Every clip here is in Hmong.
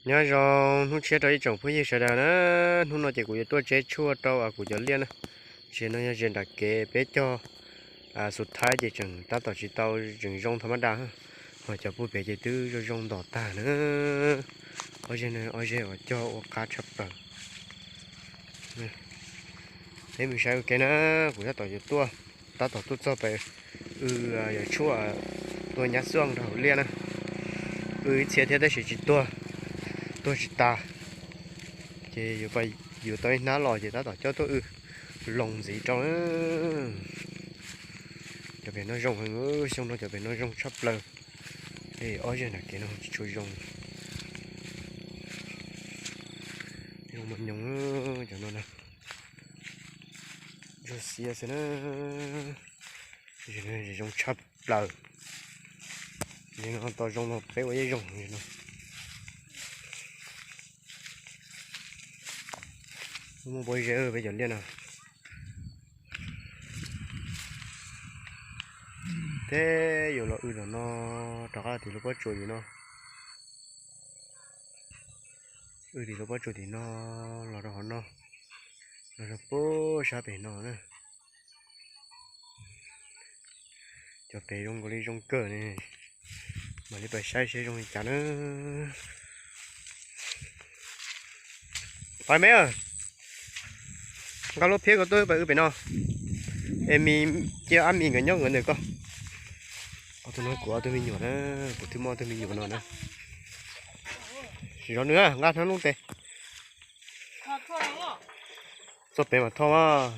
Nyob zoo hnub tshiab rau ib tsoom phooj ywg sawv daws na. Hnub no ces kuv yuav tuaj tseb tshuaj rau kuv cov liaj na. Tsis no yog ze nram kev peb cog xus thaib ces tseem tab tom tsis tau, tseem zoo tha mab da, ho cov puag pem ces twb zoo zoo ntom tag na. Ob zeg, ob zeg uas cog ua qab tshaj plaws. Peb mus saib ua ke na, kuv tab tom yuav tuaj, tab tom tuaj txog pem w yog tshuaj tua nyab xuaj rau hauv liaj na. W ib txhia thiab tab sis tsis tuag, tuag tsis tas. Ces yuav tau ib hnab los ces tab tom coj tuaj w loo ntxiv rau na. Cov pem no zoo heev, xyoo no cov pem no zoo tshaj plaws. Ob zeg nram kev no tsis tshua zoo. Zoo mas nyoos cov no na. Zoo xiav xwb na. Zoo tshaj plaws. Zoo no tau zoo no peb ua yeej zoo no. Muaj pob zeb peb cov liaj no. Teb yuav los w tom no, rov qab tim lub pob tsuas tim no. W tim lub pob tsuas tim no, los rau hauv no, los rau puag sab pem no na. Cov pem zoo nkaus li zoo kawg ne. Mam li pais saib seb zoo li cas na. Pais me, nqa lub phiab ko tuaj pais w pem no. Es mis, cia ab mis nkawd nyob nkawd ntawm ko. Ob tug no kuv ob tug me nyuam na, kuv twb muaj ob tug me nyuam no na. Sim zov nws, nqa hnab lub tes. Txoj pem mas thoj mas.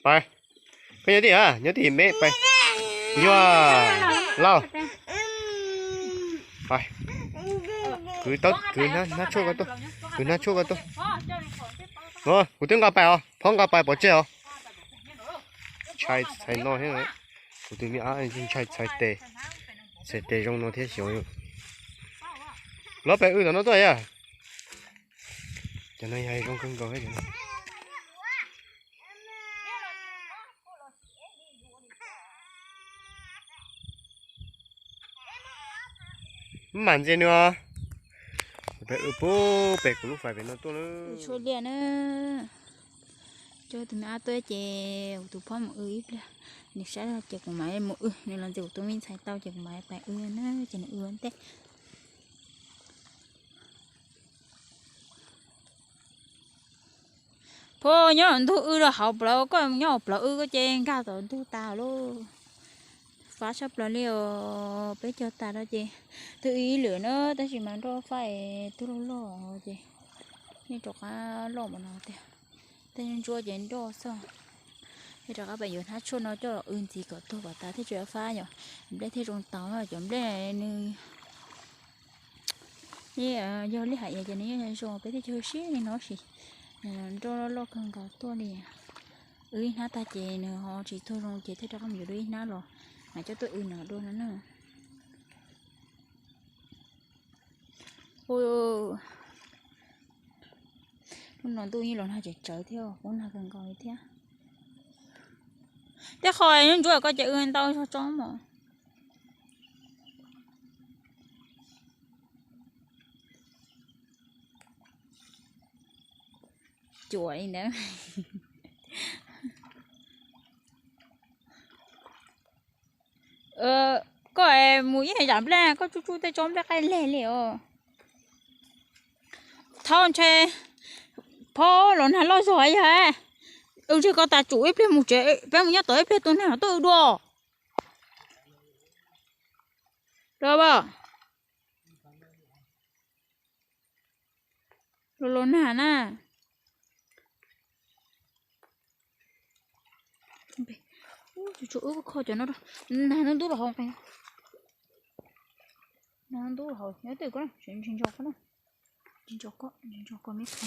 Pais, koj nyob tim, nyob tim me pais. Yuav, Lauj. Pais, kwv tau, kwv hnab tshuaj ko tuaj, kwv hnab tshuaj ko tuaj. Kuv twb nqa pais os, phob nqa pais pov tseg os. Ntshai txhais no thiab, kuv tus me ab ntshai txhais tes, txhais tes zoo no thiab xyov. Los pem w tom no tuaj yog. Cov no yog zoo kawg nkaus thiab. Mam ntxias nws os. Pem w puag pem kuv lub fais pem no tuaj na. Tshuaj liaj na. Coj tus me ab tuaj ces kuv tus phob mus w ib pliag. Nws saib ces kuv mam mus w, nws los ntxias kuv tus me ntxhais tau ces kuv mam pais w na, ces nws w ua ntej. Phob, nyob ntug w rau hauv plawv, koj nyob hauv plawv w koj ces nkag tom ntug tas lauj. Fab tshaj plaws li os, peb cog tas rau ces twb ib lwm na, tab sis mas nroj fab es twb loj loj ces yeej rov qab loj npaum no tiag. Tej ntsuab ces nroj xwb. Yeej rov qab pem yuav hnab tshuaj no coj los w ntxiv kom tuag kom tas thiaj tsis fab yom, nplej thiaj zoo tau, cov nplej nws yog li hais ces nws yeej zoo, peb thiaj cog siab li no sis nroj loj kawg nkaus tuaj li. W ib hnab tag ces nws ho tsis tuag zoo ces thiaj rov qab mus yuav dua ib hnab los, mas coj tuaj w no dua no na. Hnub no ntuj yeej los nag tsawv tsawv thiab, kub nag kawg nkaus li thiab. Tej qho ntsuab koj ces w ntau zog tso mos. Cuam li ntawd. Koj mus ib yam nplej, koj tsuj tsuj tej tsob nplej qaij leg li os. Thaub ntshe phob los nag loj zog yog. W tseg koj tas tsum ib pliag mus tsev, peb mus nyob tod ib pliag tus nag tuaj w dua. Los los nag na. Ub, tsuas wb kho cov no, nag ntub ntub los hauv, nag ntub los hauv nyob twg ko, ntsis ntsos ko na, ntsis ntsos ko, ntsis ntsos ko me kho.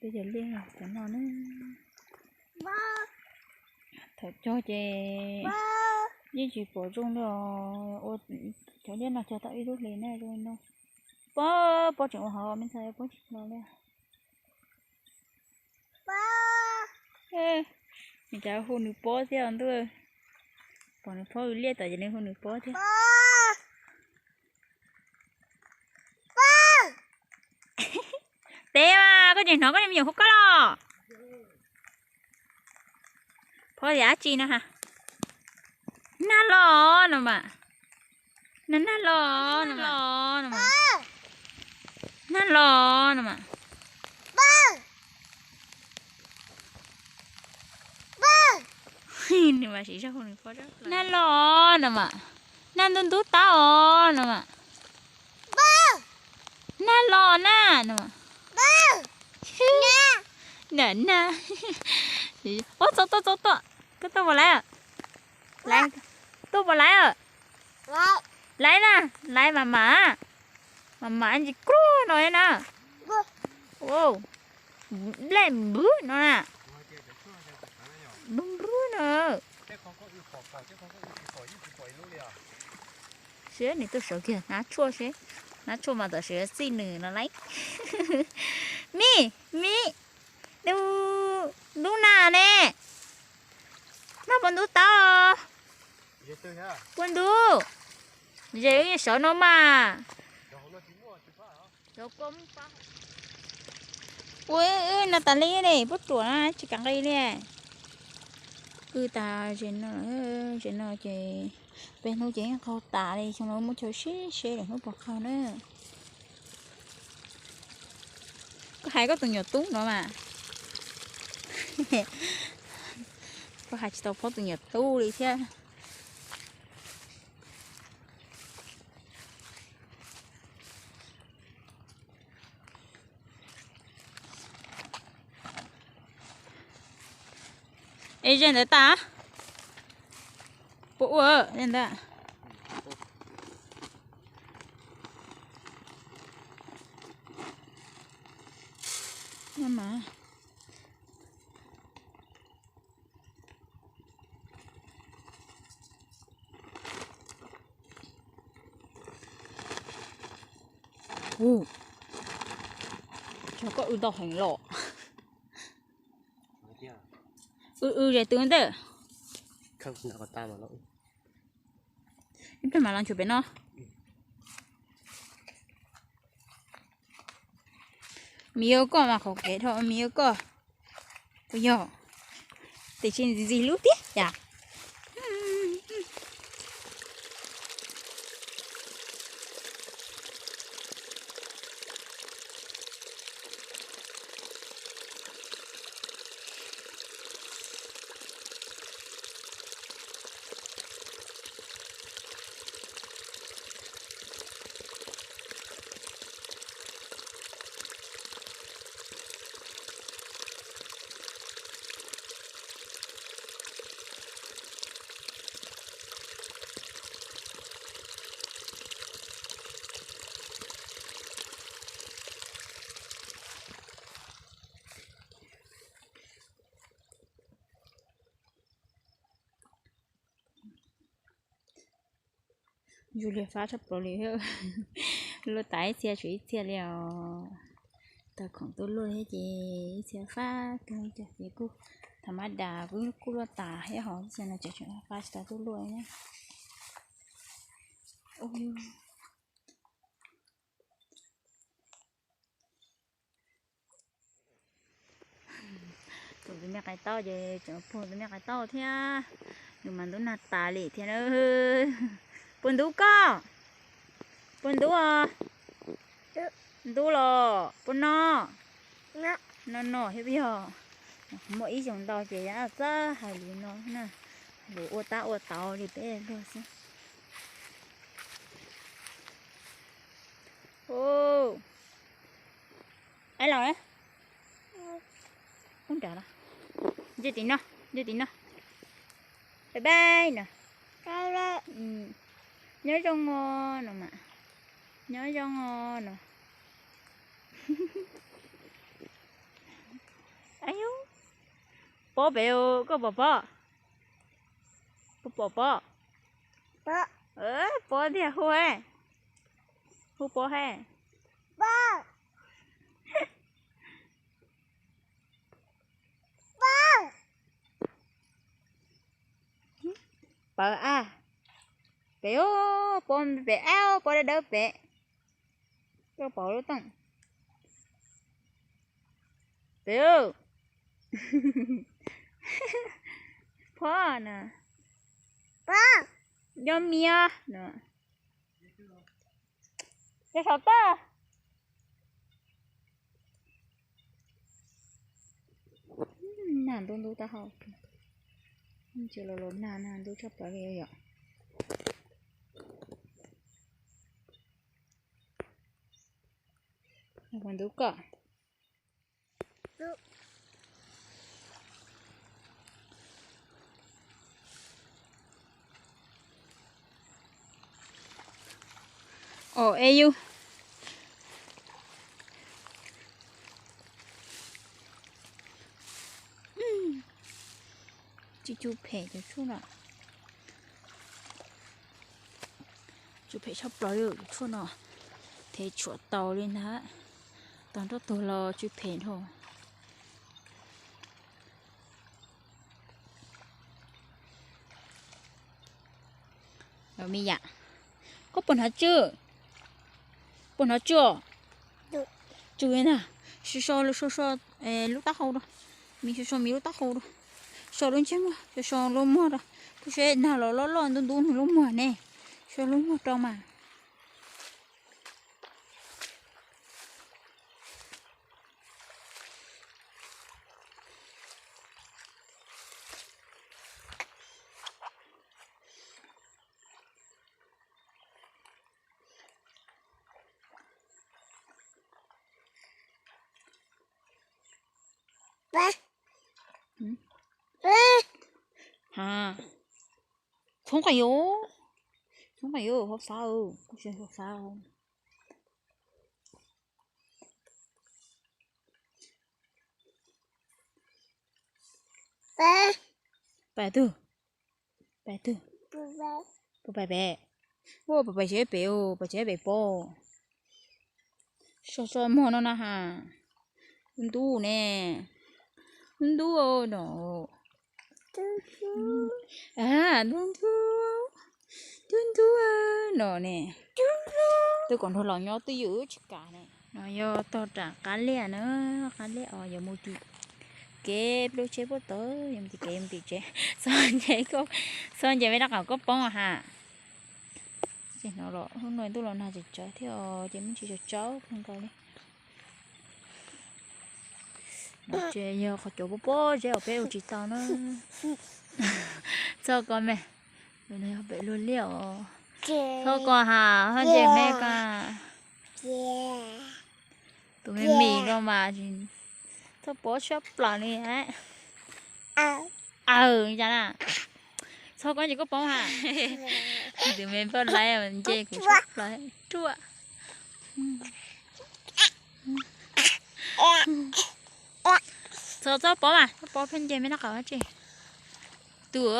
Peb cov liaj cov no na, thaum cog ces Yeej tsis pom zoo li os. Ua cov liaj no cog tau ib lub hlis na zoo li no. Pob, pob tseem ua hauv me ntxhais, pob tsis los li. Nws cas hu nws pob thiab ntuj. Pom nws phob ws liaj tom ces nws hu nws pob thiab. Tev mas koj tseem hnov koj niag me nyuam hu koj los. Phob tias dab tsi no ha? Nag los no mas. Nag, nag los no mas. Nag los no mas. Nws mas siv zog hu nws phob. Nag los no mas. Nag ntub ntub taub os no mas. Nag los na no. Nag, nag. Ub, txob tuaj, txob tuaj. Koj tuaj puas laiv? Laiv, tuaj puas laiv? Laiv na, laiv mas mam, mam mam ntsis kluaj no na. Nplej npwb no na. Npwb npwb no. Seb nws tuaj sawv kiag hnab tshuaj seb, hnab tshuaj mas tam sim txij nws no lauj. Mib, mib, ntub, ntub nag ne. Nag puas ntub taub? Puas ntub? Ze wb yeej sawv no mas. Ua no tas li ne, puab ruam na tsis kam nqis li. Wb tas ze no, ze no ces peb hnub ces yeej qaug tas li, xyoo no muab chaw sib seb lwm hnub puas qaug na. Koj hais koj tus nyuam tub no mas. Koj hais tsis tau phob tus nyuam tub li thiab. Es ze ntawd tas? Puas ua ze ntawd? Ua, koj wb ntau heev los. Wb, wb ze twb ntej. Ib pliag mam los nchuav pem no. Miv yuav koj mas qhov kev dhau miv yuav koj. Puas yog? Tiam sis ntxim ntxim hlub thiab cas. Zus li fab tshaj plaws li. Luaj tas ib txhia tshuav ib txhia li os. Tau khoom tuaj luaj thiab ces ib txhia fab kawg, ces kuj tham mab das kuj, kuj luaj tas thiab hos ib txhia no ces tseem fab tsis tau tuaj luaj thiab. Tus, tus me qaib taub ces tseem puag tus me qaib taub thiab. Nws mas ntub nag tas li thiab na. Puas ntub koj? Puas ntub os? Ntub los puas no? No no thiab yog. Muaj ib xyoos ntau ces txawj hais lus no na. Lus ua tab ua tau li peb luag xwb. Aib los, ub nram no, nce tim no, nce tim no. Bye bye no. Nyob zoo os no mas. Nyob zoo os no. Aib, pob pem, koj pom pob? Koj pom pob? Pob tiag, hu, hu Pob he. Pawv a, pem, Pob pem a, Pob dawb dawb pem. Koj pom lub tooj pem. Pob na, nco mias no. Cov saum toj. Nag ntub ntub taub hau. Tsis los los nag, nag ntub tshaj plaws li yom. Ntub koj. Os, es yus tsis cus phem cov tshuaj no. Tsw phem tshaj plaws li, tshuaj no thev tshuam taus li ntag. Tog nroj tuag los tsw phem dhau. Me yam, koj puas hnov tsw? Puas hnov tsw? Tsw li ntag. So so, so so lub taub hau rau. Me so so me lub taub hau rau. So lub ntsej muag, so so lub muag rau. Kuv saib nag los loj loj ntub ntub nws lub muag ne. So lub muag rau mas. Txhob nqa yuav, txhob nqa yuav, hauv xav, kuv tsis hauv xav. Pais twg? Pais twg? Puas pais pem? Ua, puas pais tsev pem, puas tsev pem pob? So so muag no na ha. Ntub ne. Ntub no. Ntub ntub. Ntub ntub no ne. Twb kom nrog los nyob twj ywm tsis kam ne. No yog tog rau qab liaj na, qab liaj os, yuav mus tim kev lub tsheb puag tod, yuav mus tim kev mus tim tsev. Txog nce, txog nce me rab qau koj poob ha. Ces hnov los hnub no ntuj los nag tsam tsawv thiab os, ces me ntsis tsam tsawv kawg nkaus li. No ces yog qhov cov pob pob zeb uas peb ua tsis tau na. Txhob ko me, pem luag liaj os. Txhob ko ha, ho nce me ko. Tus me mis ko mas txhob pob tshaj plaws li. Aws, cas na. Txhob ko ces koj poob ha. Tus me poj laib nce kuv tshaj plaws ruaj. Txhob, txhob pob mas, txhob pob pheej nce me noj qab tsi. Tus,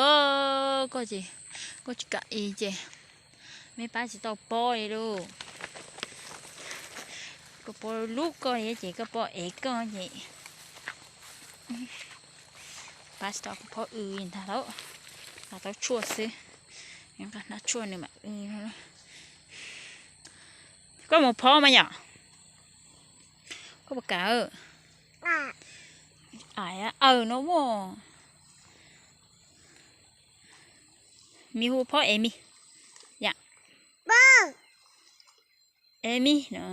koj ces, koj tsis kam i ces, me pab tsis tau pob li lauj. Koj pob lub koj li ces koj pob ev koj ces. Pab tsis tau koj pob w ntag lauj. Nqa tau tshuaj xwb. Nqa hnab tshuaj nws mam w. Koj mus phob mas yom. Koj puas kam? Aws no muaj. Mi hu phob ev mi. Yam. Ev mi no.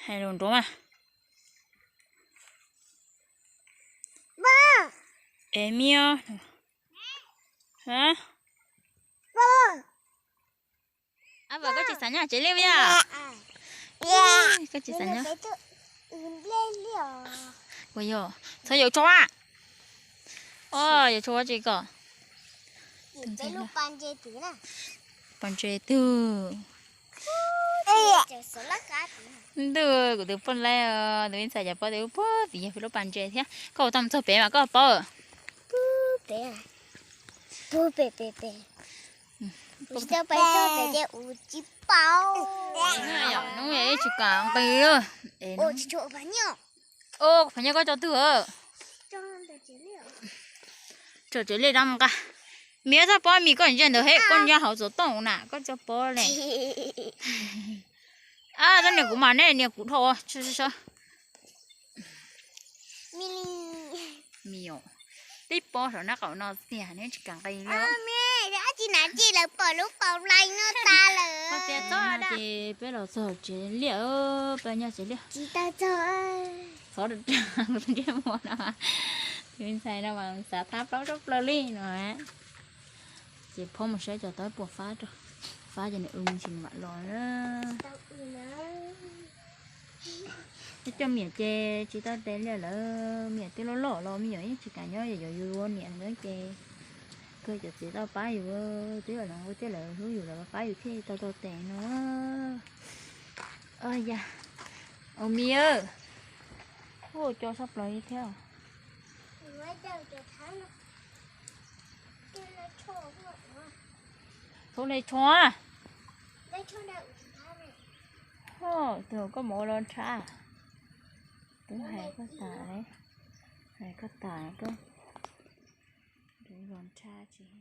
Hais lus nruav mas. Ev mi os. Ab, koj tsis xav nyob tsev li yom? Koj tsis xav nyob. Ua yog txhob yuav tshuaj. Yuav tshuaj tsis kom. Pas ntses twg? Ntuj, kuv tus poj laib, tus me ntxhais cov pob twb puag tim yog lub pas ntses thiab. Koj ua tau mus txog pem mas koj paub. Tsis tau pais txog pem ces ua tsis paub. Hnub ib tsis kam nqis. Phav Nyiaj, koj cov twg? Tsom tsev liaj rau mus nqa. Miv txhob pob mis koj ntsia ntawd he, koj nyob hauv xov tooj na koj txhob pob le. Txhob nias kuv mas nej nias kuv dhau. Tib pob saum nab qaum no tiag neb tsis kam nqis li. Ces peb los txog tsev liaj, Paj Nyiaj tsev liaj. Txhob rau ntiab muag no, tus ntxhais no mas xav thab plaub tsob plaws li no. Ces phob mus saib cov tau puas fab rau, fab ces nws w mus tsis mam los na. Coj miam ces tsis tau tes liaj lawm, miam twb loj loj los me nyuam yeej tsis kam nyob, yuav yus ua niam ntawd ces kawg cov txiv tau pab yus, twb yog lawv nquag thiab lawv hlub yus lawv pab yus thiaj tau tau tes no. Yog, ua miv, hu co sab plaws li thiab. Thaub le tsho, tus koj mus ua los nrhab, twb hais koj tas, hais koj tas koj los nrhab tsis